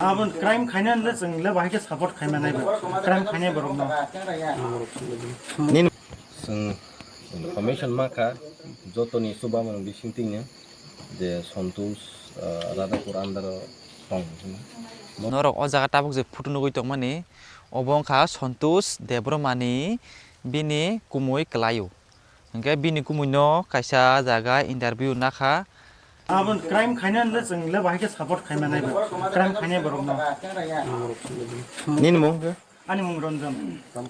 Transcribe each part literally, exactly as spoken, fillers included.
Abon crime khaina hwnle chwng le bahai khe support khaima nai ba. Crime khainai borok no. Nini chwng information ma kha, jotoni chubamu bising tingya je Santosh, ah, Radhapur under o tong hwnwi. Norok o jaga tabuk je photo nugwi tongmani, obo wngkha Santosh Debbarmani bini kumui kwlaio. Hwnkhe bini kumui no kaisa jaga interview nakha. Abon crime khaina hwnle chwng le bahai khe support khaima nai ba. Crime khainai borok no. Nini mung khe? Ani mung Ranjan.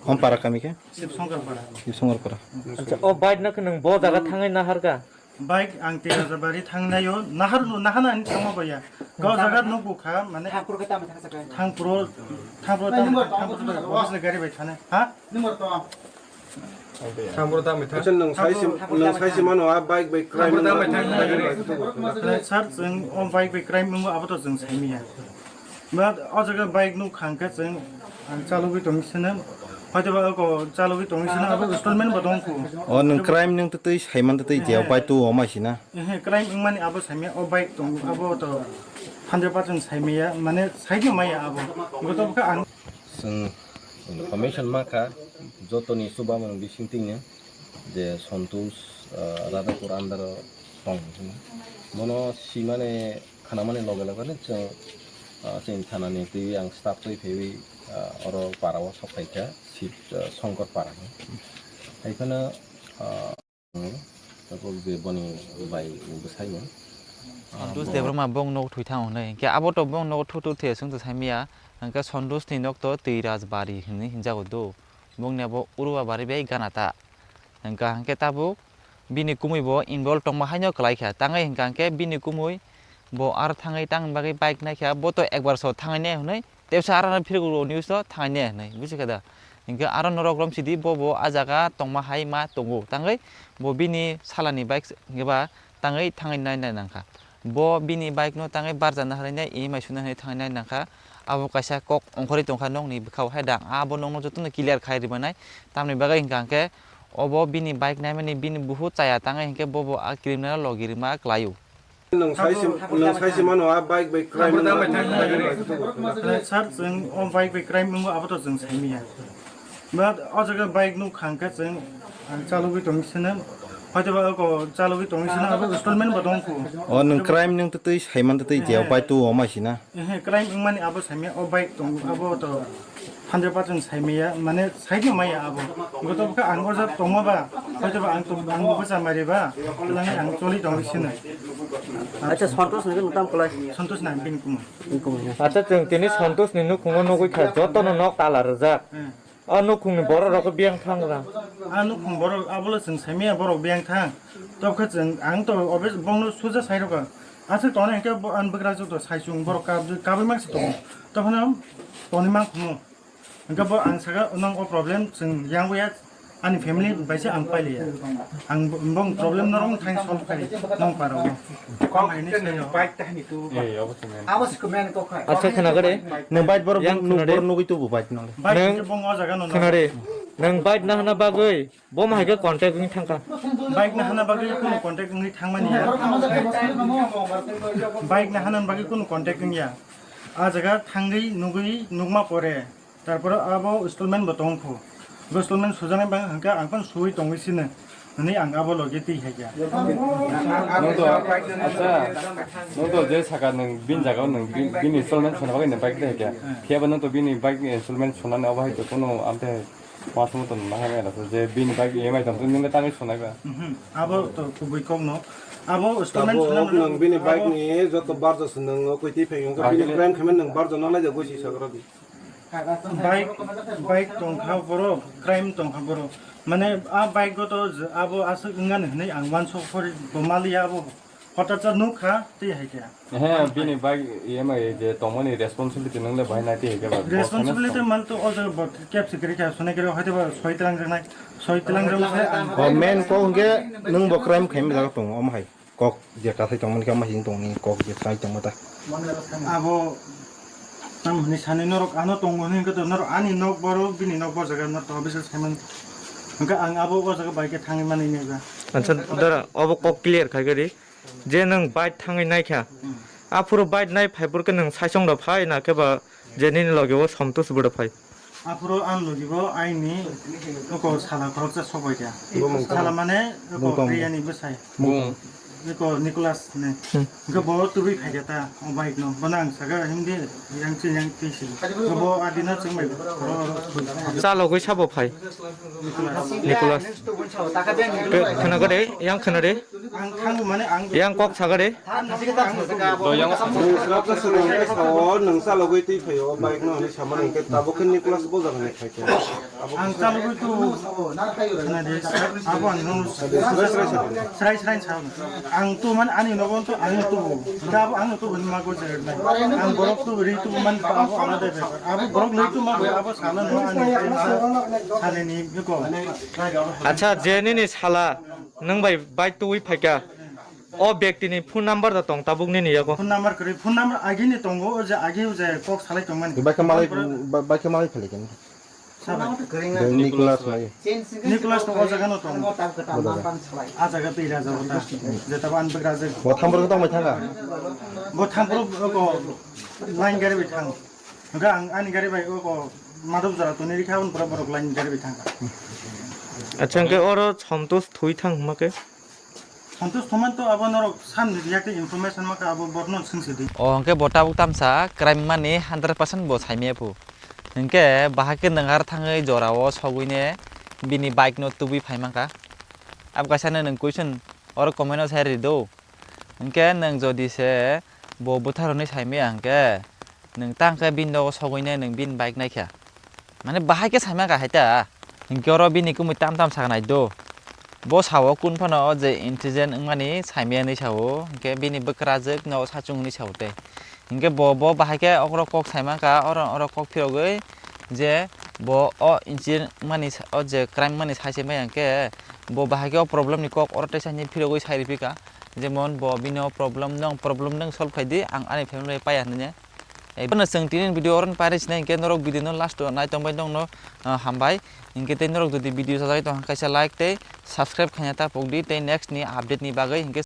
Hom para kami khe? Sibsongkar para. Sibsongkar para. Acha, o bike no khe nwng bo jaga thangwi naharkha? Bike ang Tei Rajabari thangnaio, nahar, nahana ani thangma baya. Kau jaga nukgo kha, mane Thangpro khe tamo thangsa khe? Thangpro, Thangpro tamo thangpro, office gari bai thane. Ha? Number to. Thangpro tamo thang. Acha, nwng sai se, nwng sai se mano, a bike bai crime. Thangpro tamo thang. Sir, chwng o bike bai crime wngbo abo to chwng saimiya. Ba o jaga bike nuk khang khe chwng ang chalogwi tongwi sino. Hoito ba o chalogwi tongwi sino abo installment bo tong kho. O nwng crime nwng twtwi saiman twtwi je bai tu o mai sina. Ehe, crime wngmani abo saimya o bike tong abo to hundred percent saimya mane saidi maya abo. Goto bwkha ang. Chwng information ma kha jotoni chubamu bising tingya je Santosh, ah, Radhapur under o tong hwnwi. Bono simane khanamani loge loge no chwng, ah, chini thanani twi ang staff twi phaiwi, ah, oro para o sok phaikha, Sib, ah, Songkor para hwn. Hai phano, ah, tabuk je boni bai bwsai no, ah, Santosh bo Debbarma bong nok thwi thang hwnwi. Hwnkhe abo to bong nok thu thu the swng to saimiya. Hwnkhe Santosh ni nok to Twi Rajbari hwnwi hinjago do. Bongni abo Urwa bari bai gana ta. Hwnkha hwnkhe tabuk bini kumui bo involve tongma haino kwlai kha. Tangwi hwnkha hwnkhe bini kumui bo aro thangwi tangni bagwi bike naikha. Bo to ekbar so thangwi nai hwnwi tepsa aro no phirok rw news to thangwi nai hwnwi buji kha da. Hwnkhe aro norok rom sidi bo bo a jaga tongma hai ma tongo. Tangwi bo bini salani bike hwnkhe ba tangwi thangwi nai nai nangkha. Bo bini bike no tangwi barjana hwnwi nai E M I suna hwnwi thangwi nai nangkha. Abo kaisa kok ongkhorwi tongkha nokni bwkhao hai da. Abo nokno jotono clear khai rwmani. Tamni bagwi hwnkha hwnkhe obo bini bike naimani bini buhut chaya tangwi hwnkhe bobo a criminal logi rwma kwlaio. Nwng sai se, nwng sai se mano a bike bai crime. Sir, chwng o bike bai crime wngbo abo to chwng saimiya. Ba o jaga bike nuk khang khe chwng ang chalogwi tongwi sino. Hoito ba o chalogwi tongwi sino abo installment bo tong kho. O nwng crime nwng twtwi saiman twtwi je o bai tu o mai sina. Ehe, crime wngmani abo saimiya o bike tong abo to hundred percent saimiya mane saidi maya abo. Goto bwkha ang o jaga tongma ba hoito ba ang tong ang bwsa mari ba. Twlangwi ang choli tongwi sino. Acha, Santosh ni nwng tam kwlai? Santosh na bini kumui. Bini kumui na. Acha, chwng tini Santosh ni nukhungo nugwi kha, jotono nok tala rwjak. Hmm. O nukhungni borok rok biyang thang ra. A nukhung borok abola chwng saimiya borok biyang thang. Tobkha chwng ang to obes bongno suja sai rokha. Aswk tongnai hwnkhe bo ang bwkrajwk to sai chwng borok kab-, kabwi mangsa tongo. Tobhano tonwi mang khumu. Hwnkhe bo ang saka nang o problem chwng yang waya ani family bai se ang pailiya. Ang bo-, bong problem norok thang solve khai nang paro. Kok hai ni sayo. Bike ta hani tu. Eh, abo se men. Abo se men kok hai. Acha, khna gade. Nwng bike borok yang nung khna de. Borok nugwi tubu bike nang. Bike nwng bong o jaga no. Khna de. Nwng bike na hana bagwi bo ma hai khe contact wng thang kha. Bike na hana bagwi kuno contact wngwi thangmani ya. Bike na hana bagwi kuno contact wngya. A jaga thangwi nugwi nukma pore. Tarpore abo installment bo tong kho. Bo installment sujaknai bang hwnkhe ang phano suwi tongwi sino hwnwi ang abo logi twi hai kha. Nwng to, acha, nwng to je saka nwng bini jaga o nwng bi-, bini installment sona bagwi nwng bike twi hai kha. Hmm. Phiya ba nwng to bini bike installment sonani obo hai to kuno amte mas mo to nang hai mela je bini bike E M I tong nwng le tangwi sonai ba. Mhm. Abo to kubui kok no. Abo installment sona nwng bini bike ni joto barja se nwng o koi twi phai wngkha bini crime khaimani nwng barja no laijak goi si sagra di. Bike, bike tongkha borok, crime tongkha borok. Mane, a bike o to je abo aswk wngani hwnwi ang uansuk phori bo maliya abo. Hotat sa nukha, tei hai khe. He, bini bike E M I je tongmani responsibility nwngle bahai nai tei hai khe ba. Responsibility man to o jaga bo kep se kwrwi kha, sunai kwrwi hoite ba soi twlang jaknai, soi twlang jaknai ang. O main ko hwnkhe nwng bo crime khaima jaga tongo, omo hai. Kok je kathai tongmani khe ama hing tongni kok je sai tongma ta. Abo tam hwnwi sani norok ano tongo hwnwi hwnkhe to norok ani nok boro bini nok boro jaga norok tongo bisa saiman hwnkhe ang abo o jaga bai khe thangwi manwi nai ba. Acha dara obo kok clear khai gari je nwng bike thangwi naikha. Hmm. Aphuru bike nai phai phuru khe nwng saichung rok phai na khe ba je nini logi o Santosh bo rok phai? Aphuru ang logi bo aini oko sala khoroksa sok bai kha. Sala mane oko Bumung. Riyani bwsai. Bumung. Eko Nicholas ne. Hmm. Hingke bo tubui phaikha ta, o bike no. Bono ang saka, "Hindi, yang chi, yang chi si." Hingke bo adino chwngbai, oro, oro. Chalogwi sabo phai? Nicholas. Nicholas. Ke, khna gade, yang khna de. Ang thango mane ang. Yang kok saga de. Nwng chalogwi twi phaio, bike no hinwi samani hingke tabuk khe Nicholas bo jaga ni phaikha. Ang chalogwi tu khna de, abo ang no srai srai sa. Ang tu man ani nogo tu ang tu bo. Hingke abo ang tu bo ma go jai nai. Ang borok tu ri tu man abo alada bepar. Abo borok loi tu ma bo abo sala no ani ma sale ni beko. Acha, je nini sala nwng bai bike tubui phaikha. O bekti ni phone number da tong tabuk nini yago? Phone number kwrwi, phone number agi ni tongo, o je agi o je kok salai tongmani. Bai khe malai, bai khe malai phai khe. Sabai. Nicholas bai. Nicholas to o jaga no tongo. A jaga twi raja wata. Je tabo an bwgra je. Bo thamborok tong bai thanga. Bo thamborok ko line gari bai thang. Ga ang ani gari bai o ko madop jora toni rikha un pura borok line gari bai thang. Acha, hingke oro Santosh thui thang hima khe? Santosh Thoman to abo norok san yakte information maka abo borno singsi di. O hingke bo tabuk tamsa crime mani hundred percent bo saimaya phu. Hingke bahai khe nwngar thangwi jorao sogwine bini bike no tubui phai mankha. Abo kaisa no nwng question oro comment o sai ri do. Hingke nwng jodi se bo bwtharoni saimaya hingke nwng tang khe bini nogo sogwine nwng bini bike naikha. Mane bahai khe saima kha hai ta. Hinkhe oro bini kumui tam tam saknai do. Bo sao kun phano o je intelligent wngmani saimaya hinwi sao. Hinkhe bini bwkrajwk no sachung hinwi sao tei. Hinkhe bo, bo bahai khe okro kok saima kha, oro, oro kok phirogwi je bo o incident wngmani sa-, o je crime wngmani sai se maya hinkhe bo bahai khe o problem ni kok oro teisa hinwi phirogwi sai riphi kha. Jemon bo bini o problem nwng, problem nwng solve khai di, ang ani family bai paiya hinwi. Ebono chwng tini video oro painai sinai hinkhe norok video no last o nai tongbai nokno, ah, hambai. Hinkhe tei norok jodi video sajagwi tongkha kaisa like tei subscribe khaina ta pokdi tei next ni update ni bagwi hinkhe